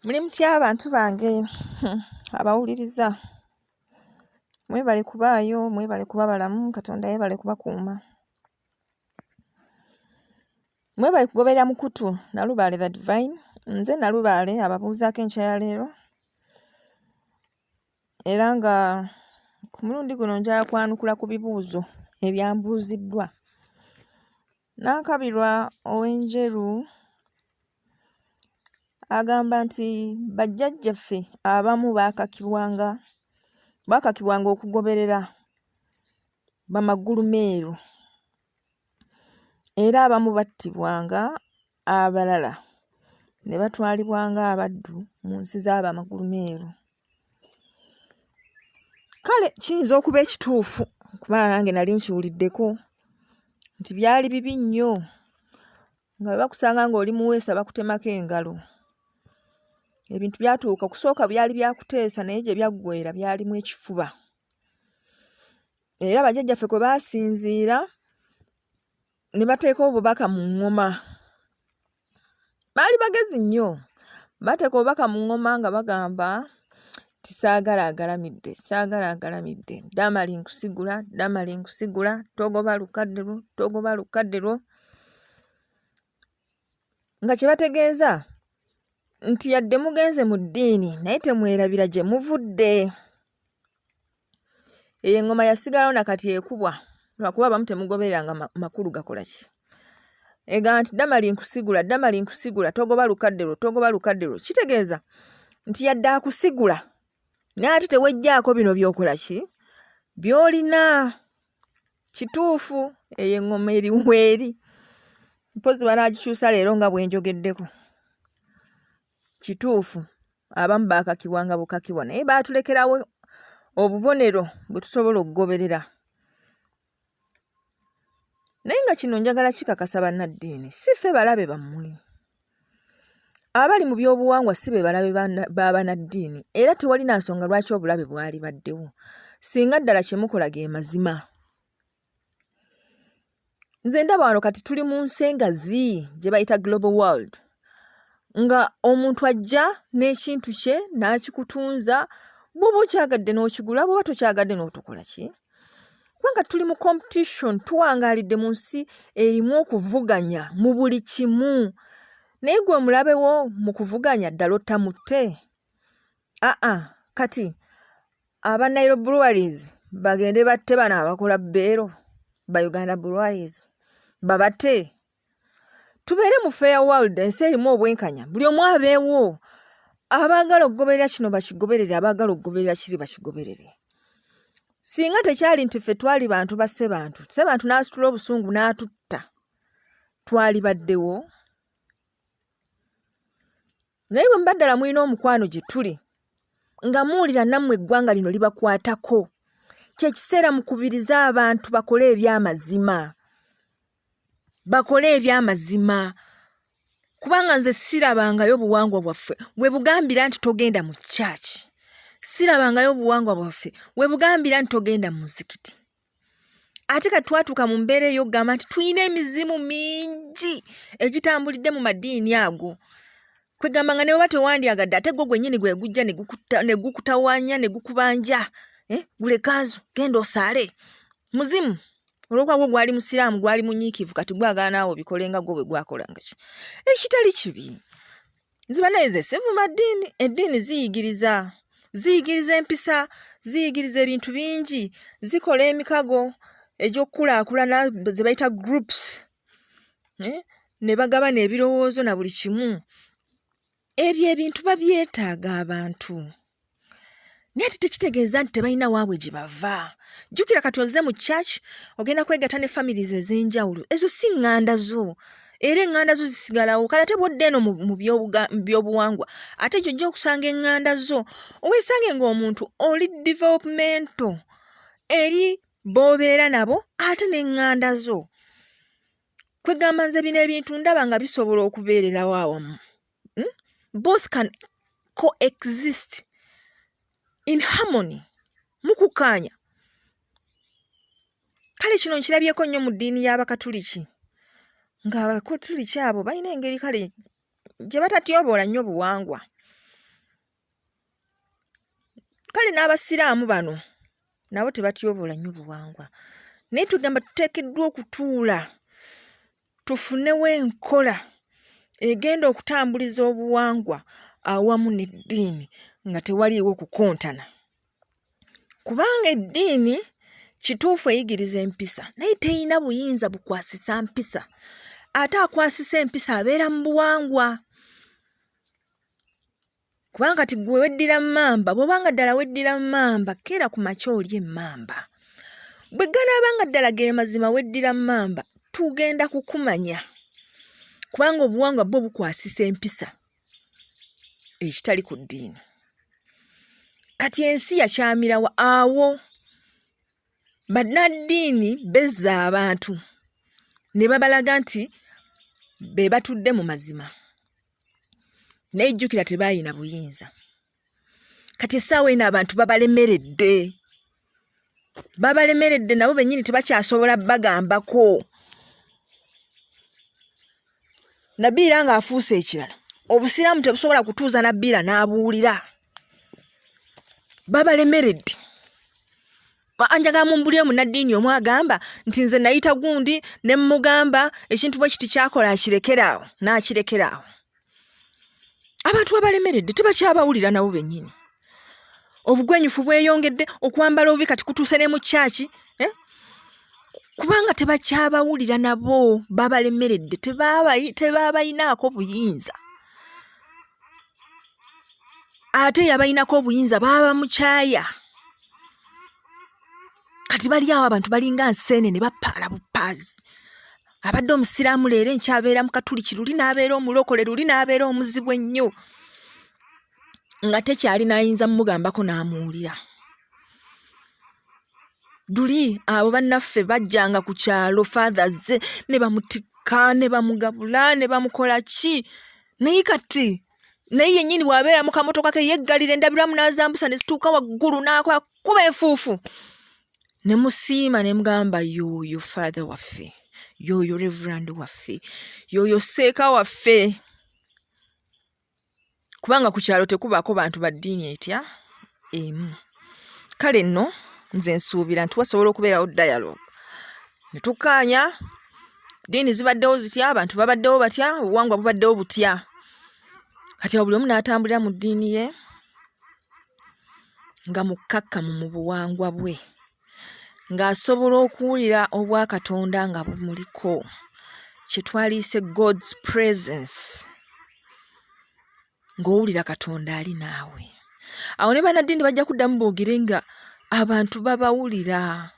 Muli mutya abantu bange abawuliriza? Mwebale kubaayo, mwebale kuba balamu, Katonda yeebale kubakuuma. Mwebale kugoberera mukutu Nalubaale the Divine. Nze Nalubaale ababuuzaako enkya ya leero era nga ku mulundi guno njagala kwanukula ku bibuuzo ebyambuuziddwa. Nankabirwa ow'e Njeru agamba nti bajjajjaffe abamu baakakibwanga baakakibwanga okugoberera bamagulumeeru era abamu battibwanga abalala ne batwalibwa ng'abaddu mu nsi za bamagulumeeru. Kale kiyinza okuba ekituufu kuba nange nali nkiwuliddeko nti byali bibi nnyo nga bwe bakusanga ng'oli muweesa bakutemako engalo. Ebintu byatuuka okusooka byali bya kuteesa naye gye byaggweera byalimu ekifuba. Era bajjajjaffe kwe baasinziira ne bateeka obubaka mu ŋŋoma. Baali bagezi nnyo. Baateeka obubaka mu ŋŋoma nga bagamba nti saagala agalamidde, saagala agalamidde, Damali nkusigula, Damali nkusigula, togoba lukadde lwo, togoba lukadde lwo. Nga kye bategeeza nti yadde mugenze mu ddiini naye temwerabira gye muvudde. Eyo eŋŋoma yasigalawo na kati ekubwa lwakuba abamu temugobereranga makulu gakola ki. Egamba nti Damali nkusigula, Damali nkusigula, togoba lukadde lwo, togoba lukadde lwo. Kitegeeza nti yadde akusigula naye ate teweggyako bino by'okola ki by'olina. Kituufu eyo eŋŋoma eri weeri mpozzi banaagikyusa leero nga bwe njogeddeko. Kituufu abamu baakakibwanga bukakibwa naye baatulekerawo obubonero bwe tusobola okugoberera. Naye nga kino njagala kikakasa bannaddiini, si ffe balabe bammwe. Abali mu byobuwangwa si be balabe ba bannaddiini era tewali na nsonga lwaki obulabe bwalibaddewo singa ddala kye mukola ge mazima. Nze ndaba wano kati tuli mu nsi engazi gye bayita global world nga omuntu ajja n'ekintu kye n'akikutunza bw'oba okyagadde n'okigula bw'oba tokyagadde n'otokola ki kubanga tuli mu competition tuwangaalidde mu nsi erimu okuvuganya mu buli kimu naye gwe omulabe wo mu kuvuganya ddala ottamutte aa kati Aba Nile Breweries bagende batte bano abakola bbeero ba Uganda Breweries babatte tubeere mu fair world ensi erimu obwenkanya buli omu abeewo abaagala okugoberera kino bakigoberere abaagala okugoberera kiri bakigoberere singa tekyali nti ffe twali bantu ba ssebantu ssebantu n'asitula obusungu n'atutta twalibaddewo Naye bwe muba ddala mulina omukwano gye tuli, nga muwulira nammwe eggwanga lino libakwatako, kye kiseera mukubirize abantu bakole eby'amazima. Bakole eby'amazima. Kubanga nze sirabangayo buwangwa bwaffe we bugambira nti togenda mu church. Sirabangayo buwangwa bwaffe we bugambira nti togenda mu muzikiti. Ate kati twatuuka mu mbeera ey'okugamba nti tulina emizimu mingi egitambulidde mu madiini ago. Kwegamba nga ne bw'oba tewandyagadde ate gwo gwennyini gwe gujja ne gukutawaanya ne gukubanja, eh, gulekaazo genda osaale. Muzimu olw'okuba gwo gwali Musiraamu gwali munyiikivu kati gwagala naawe obikole nga gwo bwe gwakolanga ki. Ekitali kibi. Nze banaye nze sivuma ddiini, eddiini ziyigiriza, ziyigiriza empisa, ziyigiriza ebintu bingi, zikola emikago egy'okukulaakulana ze bayita groups eh, ne bagabana ebirowoozo na buli kimu. Ebyo ebintu babyetaaga abantu. Naye ate tekitegeeza nti tebalina waabwe gye bava. Jjukira kati ozze mu church ogenda kwegatta ne families ez'enjawulo, ezo si ŋŋanda zo era eŋŋanda zo zisigalawo. Kale ate bw'odda eno mu byobuwangwa ate gy'ojja okusanga eŋŋanda zo, weesange ng'omuntu oli developmental eri b'obeera nabo ate n'eŋŋanda zo. Kwegamba nze bino ebintu ndaba nga bisobola okubeererawo awamu. Both can coexist in harmony, mukukkaanya. Kale kino nkirabyeko nnyo mu ddiini y'Abakatuliki, ng'Abakatuliki abo balina engeri kale gye batatyoboola nnyo buwangwa. Kale n'Abasiraamu bano nabo tebatyoboola nnyo buwangwa, naye tugamba tuteekeddwa okutuula tufunewo enkola egenda okutambuliza obuwangwa awamu n'eddiini nga tewaliiwo kukontana. Kubanga eddiini kituufu eyigiriza empisa naye teyina buyinza bukwasisa mpisa, ate akwasisa empisa abeera mu buwangwa. Kubanga kati ggwe weddira mmamba, bw'oba nga ddala weddira mmamba, keera ku makya olye emmamba. Bwe ganaaba nga ddala ge mazima weddira mmamba, tugenda kukumanya kubanga obuwangwa bwo bukwasisa empisa ekitali ku ddiini. Kati ensi yakyamirawa awo? Bannaddiini bezza abantu ne babalaga nti be batudde mu mazima. Naye jjukira tebaayina buyinza. Kati essaawa eno abantu babalemeredde, babalemeredde nabo bennyini tebakyasobola bagambako. Nabiira ng'afuuse ekirala, Obusiraamu tebusobola kutuuza Nabiira n'abuulira, babalemeredde. Anjagala mumbulire munnaddiini omu agamba nti nze nayita gundi ne mmugamba ekintu bwe kiti kyakola akirekere awo n'akirekera awo. Abantu babalemeredde tebakyabawulira nabo bennyini. Obugwenyufu bweyongedde, okwambala obubi kati kutuuse ne mu kyaki, eh? Kubanga tebakyabawulira nabo babalemeredde, tebabayinaako buyinza. Ate yabayinako obuyinza baaba mukyaya. Kati bali awo abantu balinga nseenene bapaala bupaazi. Abadde omusiraamu leero enkya abeera mukatuliki, luli n'abeera omulokole, luli n'abeera omuzibu ennyo, nga tekyali n'ayinza mumugambako n'amuwulira. Luli abo bannaffe bajjanga ku kyalo fathers ne bamutikka ne bamugabula ne bamukola ki, naye kati naye yennyini bw'abeera mu kamotoka ke yeggalira endabirwamu n'azambusa ne zituuka waggulu n'akuba enfuufu ne musiima ne mugamba yooyo father waffe, yooyo reverend waffe, yooyo seeka waffe. Kubanga ku kyalo tekubaako bantu ba ddiini etya emu. Kale nno nze nsuubira nti wasobola okubeerawo dialogue ne tukkaanya ddiini zibaddewo zitya, abantu babaddewo batya, obuwangwa bubaddewo butya. Kati awo buli omu n'atambulira mu ddiini ye nga mukkakkamu mu buwangwa bwe, ng'asobola okuwulira obwakatonda nga bumuliko, kye twaliyise God's presence, ng'owulira Katonda ali naawe. Awo ne bannaddiini bajja kuddamu boogere nga abantu babawulira,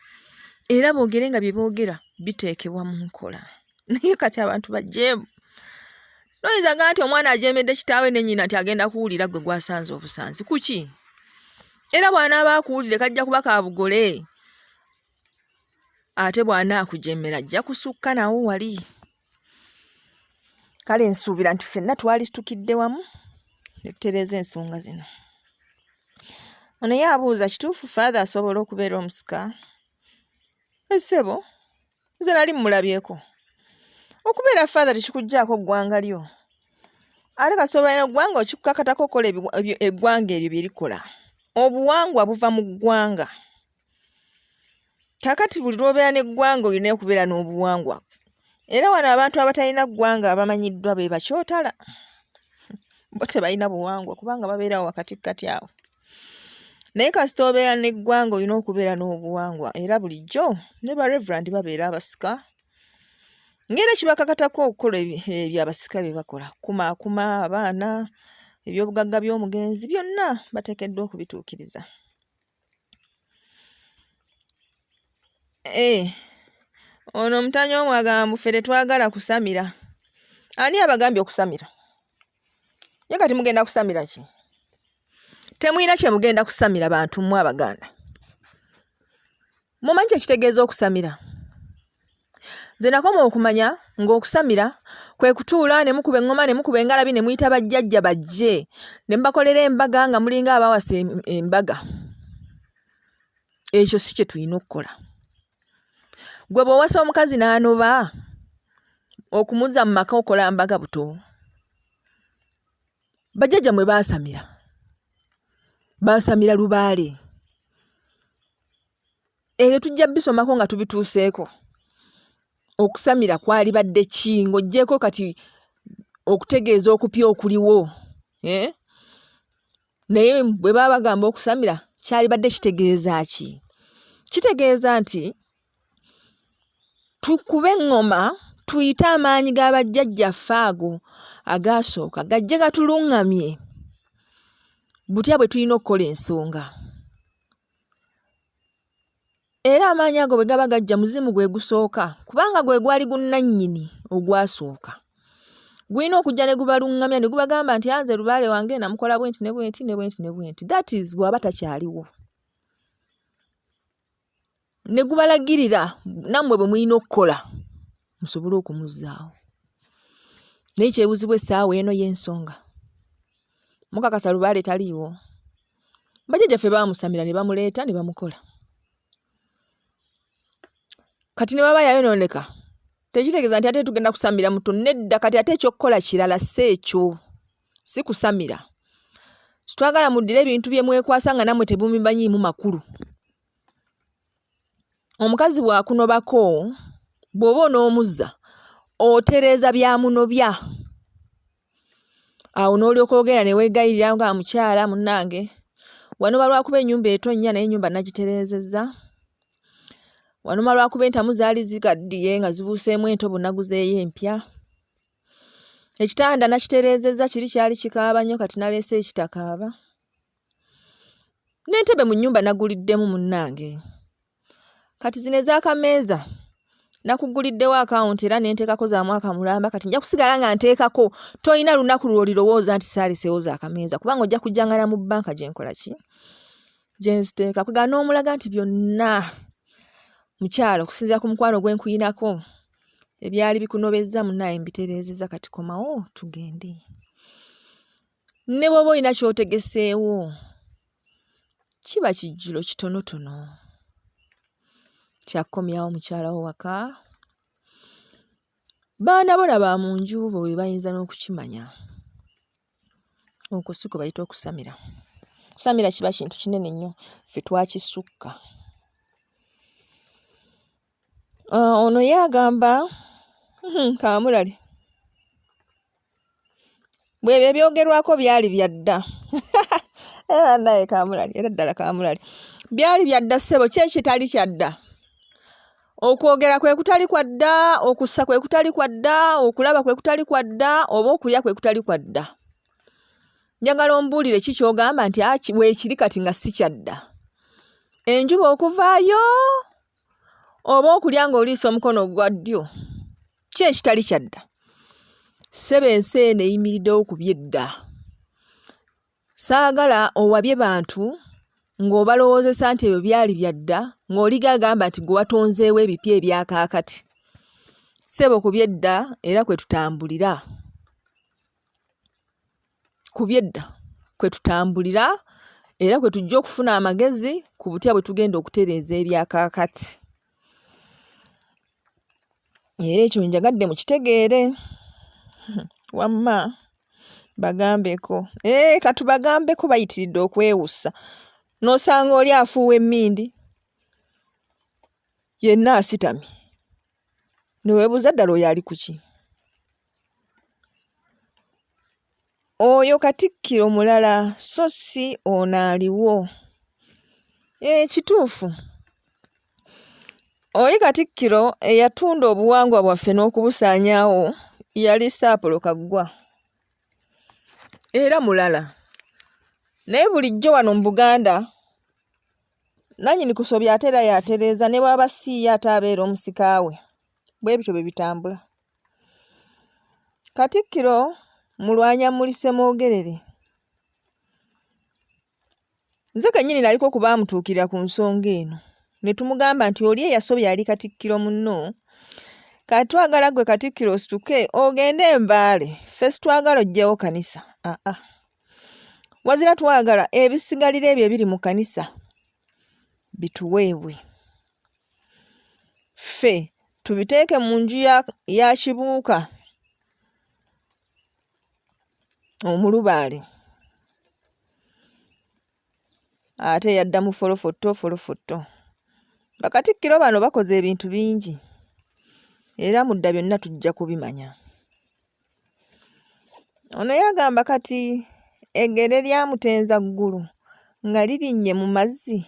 era boogere nga bye boogera biteekebwa mu nkola. Naye kati abantu bajeemu. Noyinza ga nti omwana ajeemedde kitaawe ne nnyina nti agenda kuwulira gwe gwasanze obusanzi kuki? Era bw'anaaba akuwulire kajja kuba ka bugole, ate bw'anaakujeemera ajja kusukka nawo wali. Kale nsuubira nti ffenna twalisitukidde wamu ne tutereeza ensonga zino. Ono ye abuuza, kituufu father asobola okubeera omusika? Ssebo, nze nali mmulabyeko. Okubeera father tekikuggyaako ggwanga lyo. Ate kasita obeera n'eggwanga okikukakatako okukola eggwanga eryo bye likola. Obuwangwa buva mu ggwanga. Kaakati buli lw'obeera n'eggwanga olina okubeera n'obuwangwa. Era wano abantu abatalina ggwanga abamanyiddwa be bakyotala. Bo tebalina buwangwa kubanga babeerawo wakatikkati awo. Naye kasita obeera n'eggwanga olina okubeera n'obuwangwa era bulijjo ne ba Reverend babeera abasika. Ng'era kibakakatako okukola ebyo abasika bye bakola, kumaakuma abaana, ebyobugagga by'omugenzi byonna bateekeddwa okubituukiriza. Eh, ono omutanyi omu agamba mbu ffe tetwagala kusamira. Ani abagambye okusamira? Ye kati mugenda kusamira ki? Temulina kye mugenda kusamira bantu mmwe Abaganda. Mumanyi kye kitegeeza okusamira? Nze nakoma okumanya ng'okusamira kwe kutuula ne mukuba eŋŋoma ne mukuba engalabi ne muyita bajjajja bajje ne mubakolera embaga nga mulinga abawasa embaga. Ekyo si kye tulina okukola. Ggwe bw'owasa omukazi n'anoba, okumuzza mu maka okola mbaga buto. Bajjajja mwe baasamira. Baasamira lubaale. Ebyo tujja bisomako nga tubituuseeko. Okusamira kwalibadde ki ng'oggyeeko kati okutegeeza okupya okuliwo eh? Naye bwe baba bagamba okusamira kyalibadde kitegeeza ki? Kitegeeza nti tukube eŋŋoma tuyite amaanyi ga bajjajjaffe ago agaasooka gajje gatuluŋŋamye butya bwe tulina okukola ensonga. Era amaanyi ago bwe gaba gajja muzimu gwe gusooka kubanga gwe gwali gunnannyini ogwasooka. Gulina okujja ne gubaluŋŋamya ne gubagamba nti anze lubaale wange namukola bwenti ne bwenti ne bwenti ne bwenti. That is bw'aba takyaliwo. Ne gubalagirira nammwe bwe mulina okukola musobole okumuzzaawo. Naye kyebuzibwa essaawa eno y'ensonga. Mukakasa lubaale taliiwo. Bajjajjaffe baamusamira ne bamuleeta ne bamukola. Kati ne bw'aba yayonooneka tekitegeeza nti ate tugenda kusamira muto nedda kati ate eky'okukola kirala si ekyo si kusamira. Sitwagala muddire ebintu bye mwekwasa nga nammwe temubimanyiimu makulu. Omukazi bw'akunobako bw'oba onoomuzza otereeza byamunobya. Awo n'olyoka ogenda ne weegayirira nga mukyala munnange wanoba lwakuba ennyumba etonnya naye ennyumba nagitereezezza. Wanoba lwakuba entamu zaali zikaddiye nga zibuuseemu entobo naguzeeyo empya. Ekitanda nakitereezezza kiri kyali kikaaba nnyo kati naleese ekitakaaba. N'entebe mu nnyumba naguliddemu munnange. Kati zino ez'akameeza nakuguliddewo akawunti era ne nteekako za mwaka mulamba kati nja kusigala nga nteekako tolina lunaku lw'olirowooza nti saaleseewo za kameeza kubanga ojja kujjangana mu bbanka gye nkola ki gye nziteeka kwegamba n'omulaga nti byonna mukyala okusinziira ku mukwano gwe nkuyinako ebyali bikunobezza munnaaye mbitereezezza kati komawo tugende. Ne bw'oba olina ky'otegeseewo kiba kijjulo kitonotono kya kukomyawo mukyala wo waka. Baana bo na ba mu nju bo be bayinza n'okukimanya. Okwo si kwe bayita okusamira. Okusamira kiba kintu kinene nnyo ffe twakisukka. Ono ye agamba kaamulali. Bwebyo ebyogerwako byali bya dda. Era naye kaamulali era ddala kaamulali. Byali bya dda ssebo ki ekitali kya dda? Okwogera kwe kutali kwa dda, okussa kwe kutali kwa dda, okulaba kwe kutali kwa dda oba okulya kwe kutali kwa dda? Njagala ombuulire ki ky'ogamba nti weekiri kati nga si kya dda. Enjuba okuvaayo oba okulya ng'oliisa omukono ogwa ddyo. Ki ekitali kya dda? Ssebo ensi eno eyimiriddewo ku by'edda. Saagala owabye bantu ng'obalowoozesa nti ebyo byali bya dda ng'oliga agamba nti gwe watonzeewo ebipya ebya kaakati. Ssebo ku by'edda era kwe tutambulira. Ku by'edda kwe tutambulira era kwe tujja okufuna amagezi ku butya bwe tugenda okutereeza ebya kaakati. Era ekyo njagadde mukitegeere. Wamma bagambeko. Eeh katubagambeko bayitiridde okwewussa. N'osanga oli afuuwa emmindi yenna asitamye ne weebuuza ddala oyo ali ku ki? Oyo Katikkiro mulala so si ono aliwo. Eeh kituufu. Oli Katikkiro eyatunda obuwangwa bwaffe n'okubusaanyaawo yali Sir Apollo Kaggwa era mulala. Naye bulijjo wano mu Buganda nannyini kusobya ate era y'atereeza ne bw'aba si ye ate abeera omusika we. Bwe bityo bwe bitambula. Katikkiro Mulwanyammuli Ssemwogerere. Nze kennyini naliko ku baamutuukirira ku nsonga eno ne tumugamba nti oli eyasobya yali Katikkiro munno, kati twagala ggwe Katikkiro osituke ogende e Mbale, ffe sitwagala oggyewo kkanisa, aa wazira twagala ebisigalira ebyo ebiri mu kkanisa bituweebwe ffe tubiteeke mu nju ya Kibuuka omulubaale. Ate yadda mu folofotto folofotto. Bakatikkiro bano bakoze ebintu bingi era mudda byonna tujja kubimanya. Ono yagamba kati eggere lya Mutenza Ggulu nga lirinnye mu mazzi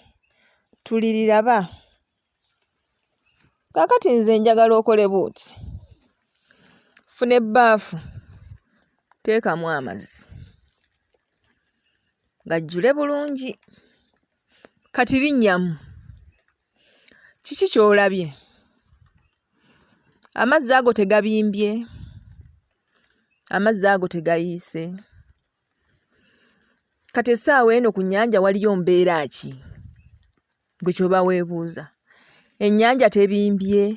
tuliriraba. Kaakati nze njagala okole bw'oti, funa ebbaafu teekamu amazzi gajjule bulungi kati linnyamu. Kiki ky'olabye? Amazzi ago tegabimbye? Amazzi ago tegayiise? Kati essaawa eno ku nnyanja waliyo mbeera ki? Gwe ky'oba weebuuza. Ennyanja tebimbye?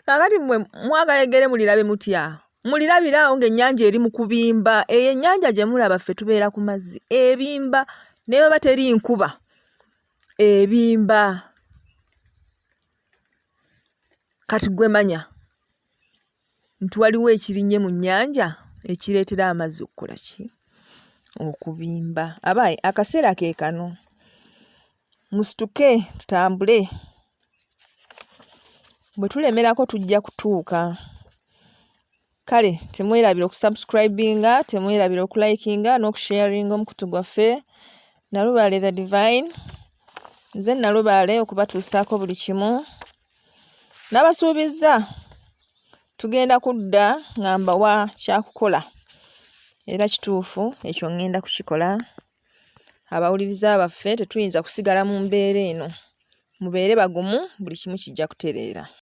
Kaakati mmwe mwagala eggere mulirabe mutya? Mulirabire awo ng'ennyanja eri mu kubimba. Eyo ennyanja gye mulaba ffe tubeera ku mazzi ebimba ne bw'eba teri nkuba ebimba. Kati ggwe manya nti waliwo ekirinnye mu nnyanja ekireetera amazzi okukola ki? Okubimba. Abaaye akaseera ke kano musituke tutambule. Bwe tulemerako tujja kutuuka. Kale temwerabira okusubscribinga, temwerabira okulikinga n'okusharinga omukutu gwaffe Nalubaale the Divine. Nze Nalubaale okubatuusaako buli kimu. Nabasuubizza tugenda kudda nga mbawa kyakukola era kituufu ekyo ŋŋenda kukikola. Abawuliriza baffe tetuyinza kusigala mu mbeera eno. Mubeere bagumu buli kimu kijja kutereera.